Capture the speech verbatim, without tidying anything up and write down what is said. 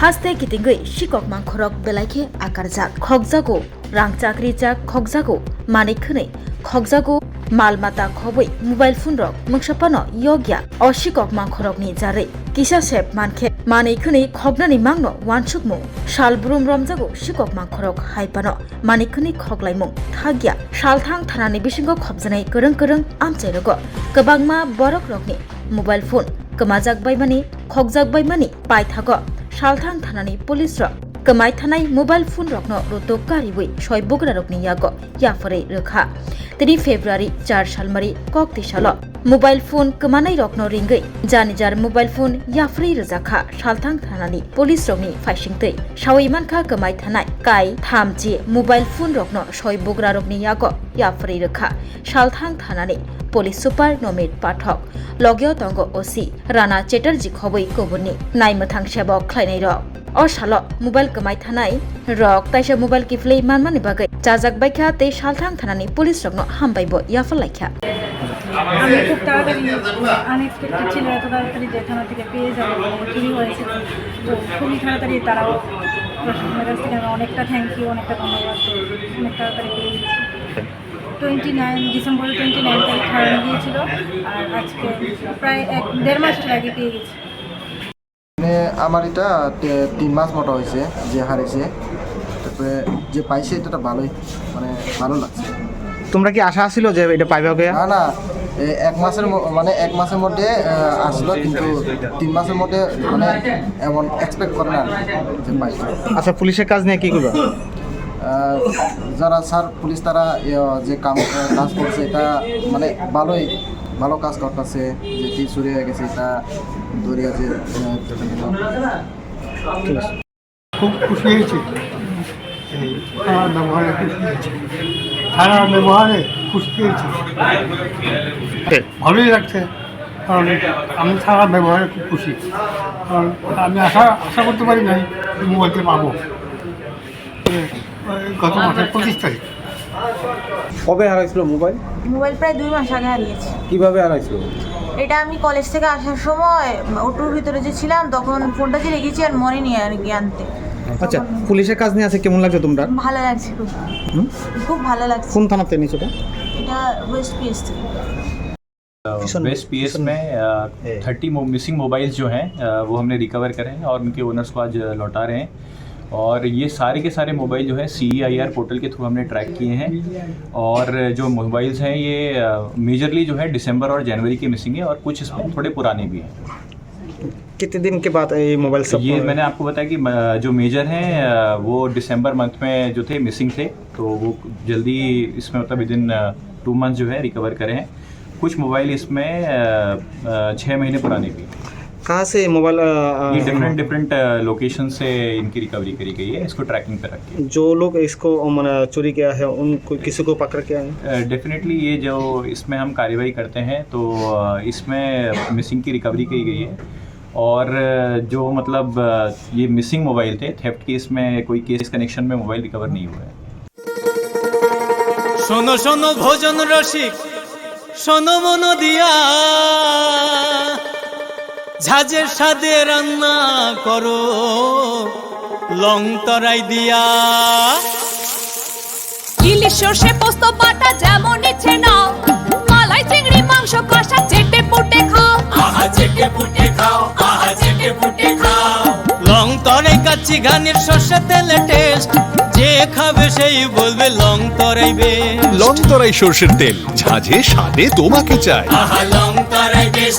Haste kitingwi sikok mangkhorok belai khe akarjak, khokjago, rang chakri jak khokjago, manwi khwnwi khokjago, mal mata khobwi mobile phone rok mungsa phano yokya. O sikok mangkhorokni jarwi kisa sep mankhe manwi khwnwi khoknani mangno uansukmung sal brum romjago sikok mangkhorok hai phano manwi khwnwi khoklaimung thakya. Salthang thanani bisingo khopjanai kwrwng kwrwng amchairogo kwbangma borokrokni mobile phone kwmajak baimani, khokjak baimani paithago Salthang thanani police rok kwmai thanai mobile phone rokno rutuk kariwi soi bugrarokni yago yapharwi rwkha. Tini February char salmari kok tisalo mobile phone kwmanai rokno ringwi jani jar mobile phone yapharwi rwjakha Salthang thanani police rokni phaisingtwi. Sawi mankha kwmai thanai kai thamchi mobile phone rokno soi bugrarokni yago yapharwi rwkha Salthang thanani police super Nomit Pathak. Logeo tongo O C Rana Chatterjee khobwi kubunni naimwthang sebok khlainairok. O salo mobile kwmai thanai rok taisa mobile kiphilwi manmani bagwi chajak baikha tei Salthang thanani police rokno hambai bo yaphar laikha. আমি খুব তাড়াতাড়ি, আনএক্সপেক্টেড ছিল এত তাড়াতাড়ি যে থানা থেকে পেয়ে যাবো, মানে চুরি হয়েছে। তো খুবই তাড়াতাড়ি তারাও প্রশাসনের কাছ থেকে আমি অনেকটা থ্যাংক ইউ, অনেকটা ধন্যবাদ, তো অনেক তাড়াতাড়ি পেয়ে গেছি। Twenty nine December, twenty nine তারিখ হারানো গিয়েছিল, আর আজকে প্রায় এক দেড় মাস আগে পেয়ে গেছি। মানে আমার এটা তে-, তিন মাস মতো হয়েছে যে হারিয়েছে। তারপরে যে পাইছে, এটা তো ভালোই, মানে, ভালো লাগছে। তোমরা কি আশা ছিল যে এটা পাইবা কে? না, না, এ, এক মাসের ম-, মানে, এক মাসের মধ্যে, আহ, আসলো, কিন্তু তিন মাসের মধ্যে, মানে, এমন এক্সপেক্ট করে না আর কি, যে পাইছে। আচ্ছা, পুলিশের কাজ নিয়ে কি করবা? আহ, যারা স্যার পুলিশ তারা, ইয়ে, যে কাম, আহ, কাজ করছে, এটা, মানে, ভালোই, ভালো কাজ করতেছে, যে কি চুরি হয়ে গেছে, এটা ধরে আছে, আহ, ঠিক আছে। খুব খুশি হয়েছি, এই থানার ব্যবহারে খুশি হয়েছি, থানার ব্যবহারে খুশি হয়েছি। ভালোই লাগছে, কারণ আমি থানার ব্যবহারে খুব খুশি, কারণ আমি আশা, আশা করতে পারি নাই যে মোবাইলটা পাবো। এ, গত মাসের পঁচিশ তারিখ। কবে হারাইছিল মোবাইল? মোবাইল প্রায় দুই মাস আগে হারিয়েছে। কিভাবে হারাইছিল? এটা আমি কলেজ থেকে আসার সময় অটোর ভিতরে যে ছিলাম, তখন ফোনটা যে রেখেছি আর মনে নেই আর কি আনতে। আচ্ছা, তখন পুলিশের কাজ নিয়ে আছে, কেমন লাগছে তোমরা? ভালো লাগছে খুব। হুম? খুব ভালো লাগছে। কোন থানাতে নিয়েছো এটা? এটা ওয়েস্ট পিএস থেকে। वेस्ट पीएस में, अ, ए। थर्टी मो-, मिसिंग मोबाइल्स जो हैं, अ, वो हमने रिकवर करे हैं और उनके ओनर्स को आज, अ, लौटा रहे हैं। और ये सारे के सारे मोबाइल जो है, सीईआईआर पोर्टल के थ्रू हमने ट्रैक किए हैं। और जो मोबाइल्स हैं, ये, अ, मेजरली जो है, दिसंबर और जनवरी के मिसिंग है और कुछ इसमें थोड़े पुराने भी हैं। कितने दिन के बाद ये मोबाइल सब ये मैंने आपको बताया कि म-, जो मेजर हैं, अ, वो दिसंबर मंथ में जो थे, मिसिंग थे, तो वो जल्दी इसमें, मतलब, within, अ, टू मंथ जो है, रिकवर करे हैं। कुछ मोबाइल इसमें, अ, अ, छः महीने पुराने भी हैं। कहाँ से मोबाइल, अ, अ, ये डिफरेंट, डिफरेंट, अ, लोकेशन से इनकी रिकवरी करी गई है, इसको ट्रैकिंग पे रख के। जो लोग इसको, अ, माने, चोरी किया है, उनको, किसी को पकड़ के आए हैं? अ, डेफिनेटली ये जो इसमें हम कार्रवाई करते हैं, तो, अ, इसमें मिसिंग की रिकवरी की गई है। और, अ, जो, मतलब, अ, ये मिसिंग मोबाइल थे, थेफ्ट केस में कोई केस कनेक्शन में मोबाइल रिकवर नहीं हुआ है। শোনো শোনো ভোজন রসিক, শোনো মন দিয়া, ঝাঁঝের স্বাদে রান্না করো লং তরাই দিয়া। ইলিশ সর্ষে পোস্ত বাটা যেমন ইচ্ছে নাও, মালাই চিংড়ি মাংস কষা চেটে পুটে খাও। আহা চেটে পুটে খাও, আহা চেটে পুটে খাও। লং তরাই কাচ্চি ঘানির সর্ষে তেলে টেস্ট, যে খাবে সেই বলবে লং তরাই বেশ। লং তরাই সর্ষের তেল, ঝাঁঝে স্বাদে তোমাকে চাই। আহা লং তরাই বেশ।